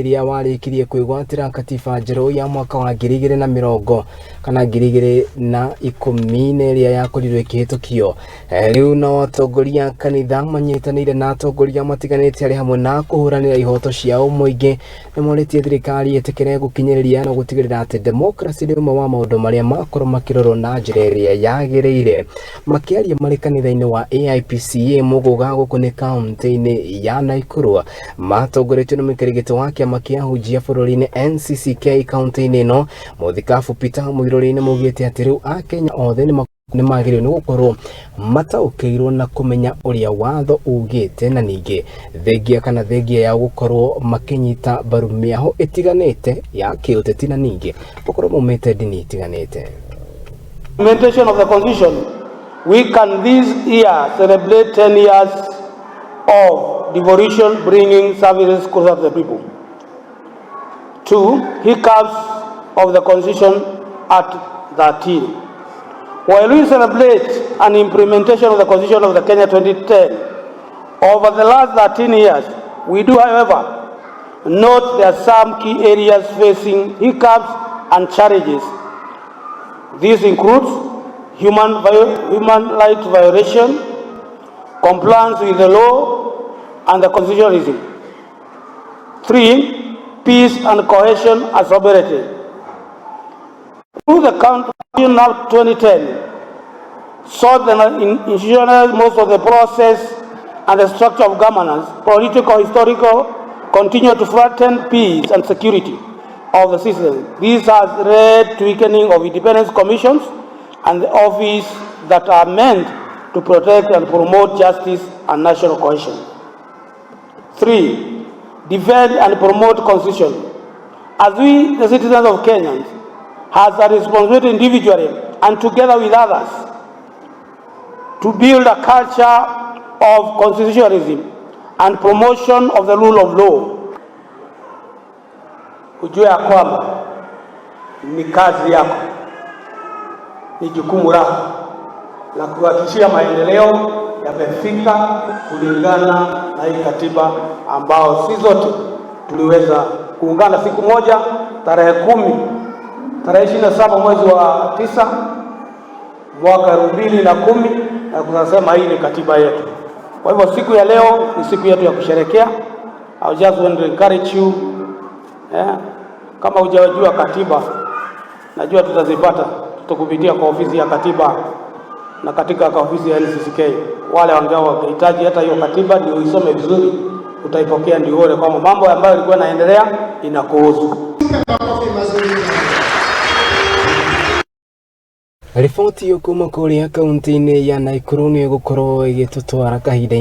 Ĩrĩa warĩkirie kwĩgwatĩra katiba njerũ ya mwaka wa 2020 kana 2010 na ĩrĩa yakorirwo ĩkĩhĩtũkio. Rĩu nao atongoria a kanitha manyitanĩire na atongoria matiganĩte arĩ hamwe na kũhũranĩra ihoto cia mũingĩ nĩ morĩtie thirikari ĩtĩkĩre gũkinyĩrĩria na gũtigĩrĩra atĩ democracy nĩ ũmwe wa maũndũ marĩa makorwo makĩrorwo na njĩra ĩrĩa yagĩrĩire. Makĩaria marĩ kanitha-inĩ wa AIPCA Mũgũga gũkũ nĩ kaunti-inĩ ya Naikuru matongoretio nĩ mũikarĩri gĩtĩ wa kĩama kĩa ahunjia bũrũri-inĩ NCCK kaunti-inĩ ĩno mũthikabu Peter Muiruri nĩ maugĩte atĩ rĩu akenya othe nĩ magĩrĩirwo nĩ gũkorwo mataũkĩirwo na kũmenya ũrĩa watho ugĩte na ningĩ thengia kana thengia ya gũkorwo makĩnyita mbaru mĩaho ĩtiganĩte ya kĩũteti na ningĩ gũkorwo maumĩte ndini itiganĩte. Implementation of the Constitution, we can this year celebrate 10 years of devolution, bringing services closer to the people. Two, hiccups of the Constitution at 13. While we celebrate an implementation of the Constitution of the Kenya 2010, over the last 13 years, we do, however, note there are some key areas facing hiccups and challenges. This includes human right violation, compliance with the law, and the constitutionalism. Three, peace and cohesion as sovereignty. Through the Constitution of 2010, sought the institutionalize most of the process and the structure of governance, political, historical, continue to threaten peace and security of the citizens. This has led to weakening of independence commissions and the office that are meant to protect and promote justice and national cohesion. Three, defend and promote constitution. As we, the citizens of Kenya, has a responsibility individually and together with others to build a culture of constitutionalism and promotion of the rule of law. Ujue ya kwamba ni kazi yako, ni jukumu lako la kuhakikishia maendeleo yamefika kulingana na hii katiba ambao si zote tuliweza kuungana siku moja tarehe 10 tarehe 27 mwezi wa 9 mwaka 2010 na kusema hii ni katiba yetu. Kwa hivyo siku ya leo ni siku yetu ya kusherekea. I just want to encourage you, kama hujajua katiba, najua tutazipata, tutakupitia kwa ofisi ya katiba na katika kwa ofisi ya NCCK. Wale ambao wakihitaji hata hiyo katiba ndio uisome vizuri, utaipokea ndio uone kwamba mambo ambayo yalikuwa yanaendelea inakuhusu. Makofi mazuri. Riboti iyo kuma kũrĩa kaunti-inĩ ya Nakuru nĩ ĩgũkorwo ĩgĩtũtwara kahinda.